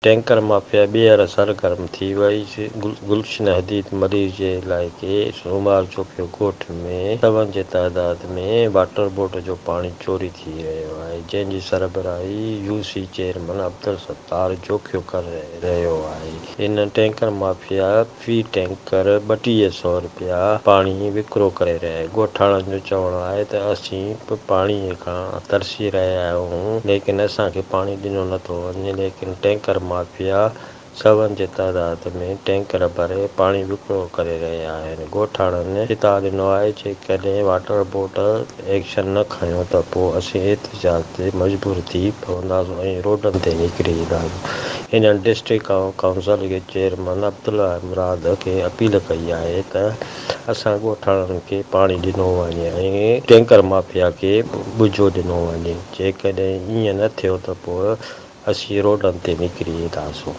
Tanker mafia ٻيهر سرگرم ٿي وئي، گلشن حديد ملير جي علائقي سومار چوڪيو ڳوٺ ۾ سون جي تعداد ۾ واٽر بورڊ جو پاڻي چوري ٿي رهيو آهي، جنهن جي سربراهي U C chairman Abdul Sattar Jokhio ڪري رهيو آهي. هن ٽينڪر مافيا في ٽينڪر 32 سئو رپيا پاڻي وڪرو ڪري رهيا آهي. ڳوٺاڻن جو چوڻ آهي ته اسين به پاڻي کان ترسي رهيا آهيون ليڪن اسان کي پاڻي ڏنو نٿو وڃي ليڪن ٽينڪر مافيا سون جي تعداد ۾ ٽينڪر ڀري پاڻي وڪرو ڪري رهيا آهن. ڳوٺاڻن چتاء ڏنو آهي جيڪڏهن واٽر بورڊ ايڪشن نه کنيو ته پوء اسين احتجاج تي مجبور ٿي پونداسون ۽ روڊن تي نڪري اينداسون. هنن ڊسٽرڪٽ ڪائونسل جي چيئرمين عبدالله مراد کي اپيل ڪئي آهي ته اسان ڳوٺاڻن کي پاڻي ڏنو وڃي ۽ ٽينڪر مافيا کي ٻجو ڏنو وڃي جيڪڏهن ائين نه ٿيو ته پوء اسين روڊن تي نڪري اينداسون.